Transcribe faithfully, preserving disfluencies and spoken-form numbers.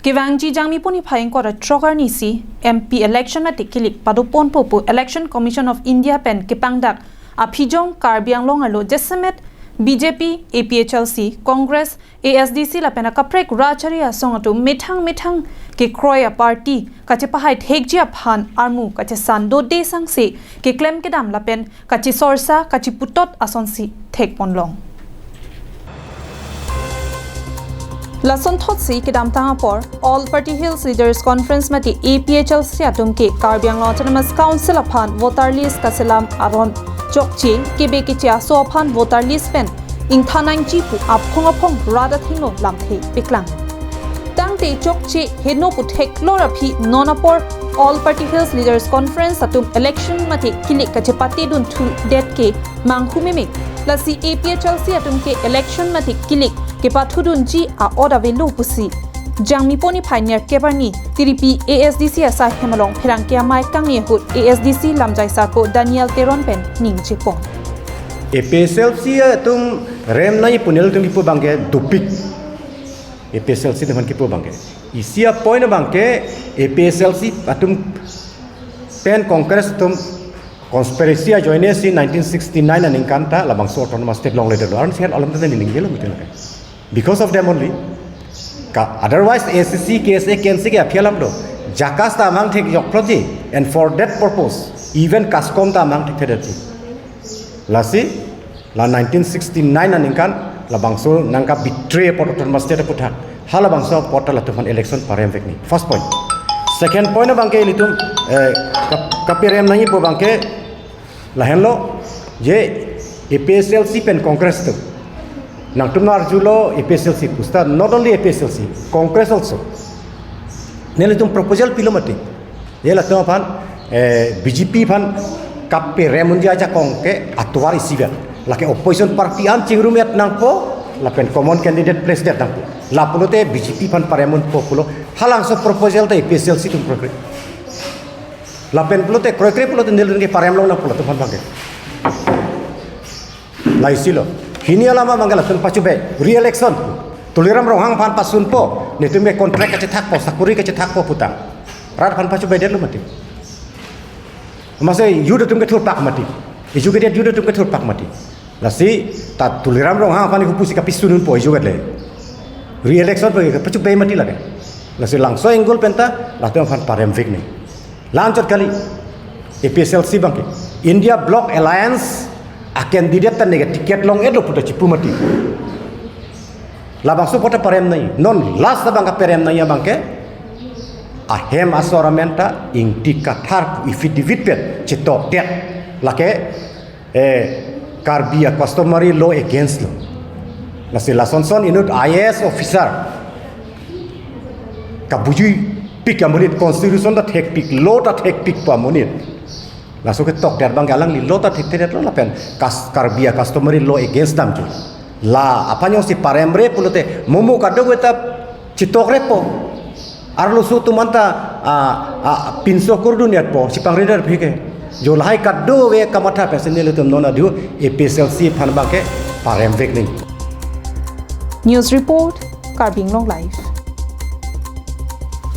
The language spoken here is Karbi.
Kevangji Jangmi puni phai ingkoi ra throk arni si M P election mate kilik padoponpo pu Election Commission of India pen kepangdak aphijong Karbi Anglong arlo jasemet B J P, A P H L C, Congress, A S D C lapen akaprek rachari asong atum methang methang kekroi a party kachepahai thekji aphan armu kachesan dode sangse keklem kedam lapen kachesorsa kacheputot asonsi thekponlong. Lasonthotsi kedamtang apor All Party Hills Leaders Conference mate A P H L C atum ke Karbi Anglong Autonomous Council aphan voter list kaselam aron chokche kebe keche aso aphan voter list pen ingthan nangji pu aphong aphong rat athengno lamthe paklang. Tangte chokche heno pu theklor aphi non apor All Party Hills Leaders Conference atum election mate kilik kachepate dunthu det ke manghu meme. Lasi A P H L C atum ke election mate kilik kepathudunji a-ot avelo pusi Jangmi puni phai nerkep arni tiripi A S D C asai hem along pherangke amei kangni ahut A S D C lamjai sarpo Daniel Teron pen ningje pon. A P H L C atum rem nangji pu nelitum kipu abangke dopik. A P H L C teman kipu abangke. Isi a-point abangke A P H L C atum pen Congress atum conspiracy ajoine si nineteen sixty-nine aningkan ta labangso autonomous state longledetlo. Aron sihan alam ta ningjelo mungkin lake. Because of them only. Ka, otherwise, A C C, K S A, K N C ke aphi alamlo. JACAS ta amang thekjok phloji, and for that purpose, even CASCOM ta amang thekthedetji. Lasi, la nineteen sixty-nine aningkan, labangso nangka betray apot autonomous state aputhak. Halabangso apot ta latum aphan election paremvek nangji. First point. Second point abangke ilitum, eh, kap-, kaperem nangji pu abangke, lahenlo, je A P H L C pen Congress atum. Nangtum arjulo A P H L C pu seta, not only A P H L C, Congress also. Nelitum proposal pilo mati. Je latum aphan, eh, B J P aphan kaperem unji ajakong ke atovar isivet. Lake opposition party an chingrum-et nangpo, lapen common candidate place det nangpo. La pulote B J P aphan parem unpo pulo. Halabangso proposal ta A P H L C atum proposal. Lapen pulote kroikre pulote nelitum ke paremlong nang pulo latum aphan abangke. La isilo. Hini alam abangke latum pachobei. Re-election. Tuliram Ronghang aphan pasunpo. Netum ke contract kachethakpo, sakuri kachethakpo putang. Rat aphan pachobeidetlo mati. Amatsi youth atum ke thurpak mati. Educated youth atum ke thurpak mati. Lasi ta Tuliram Ronghang aphan hupu si kapisununpo ejok le. Re-election pen kepachobei mati lake. Lasi labangso angle pen ta latum aphan paremvek nangji. La-anchot kali. A P H L C abangke. India Bloc Alliance a-candidate ta neke ticket long-etlo puta chipu mati. Labangso apot ta parem nangji. Non last abang kaperem nangji abangke. Ahem asor amen ta Ingti Kathar pu affidavit pen chetokdet. Lake eh, Karbi a-customary law against lo. Lasi lasonson inut I A S officer kabujuipik amonit, constitution ta thekpik, law ta thekpik pu amonit. Laso ketokdet abangke alangli law ta thekthedetlo lapen kas-, Karbi a-customary law against damji. La aphan jongsi paremre pulote momo kadokave ta chetokrepo. Arloso atum anta, ah, ah, pinso kurdun-etpo, chepangridetpo ke. Jo lahai kadokave kamatha pensi nelitum non adu A P H L C aphan abangke paremvek nangji. News report, Karbi Anglong Live.